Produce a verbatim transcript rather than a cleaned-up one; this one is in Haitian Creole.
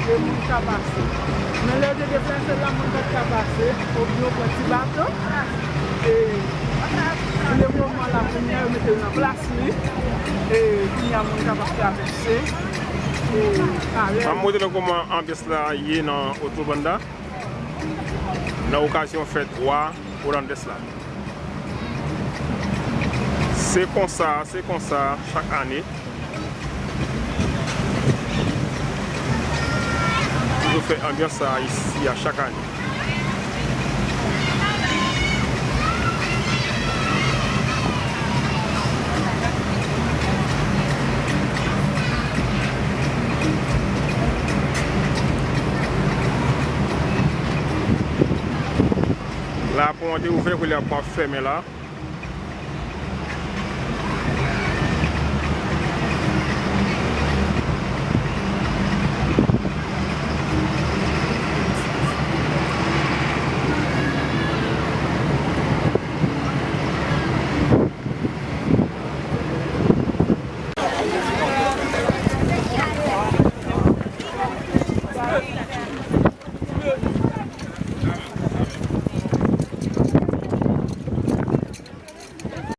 e moun ka pase. Men lè yo te deplase la, moun pa t ka pase, oubyen yo pran ti bato. E pou le moman la, kounye a, yo mete l nan plas li. E kounye a, moun kapab travèse. E alèz. M ap montre nou kòman anbyans la ye nan Otobanda, nan okazyon fèt wa Olandes la. Se konsa, se konsa, chak ane. Yo fè anbyans sa a isi a chak ane. La, pon an te ouvè, koulye a pon ap fèmen la.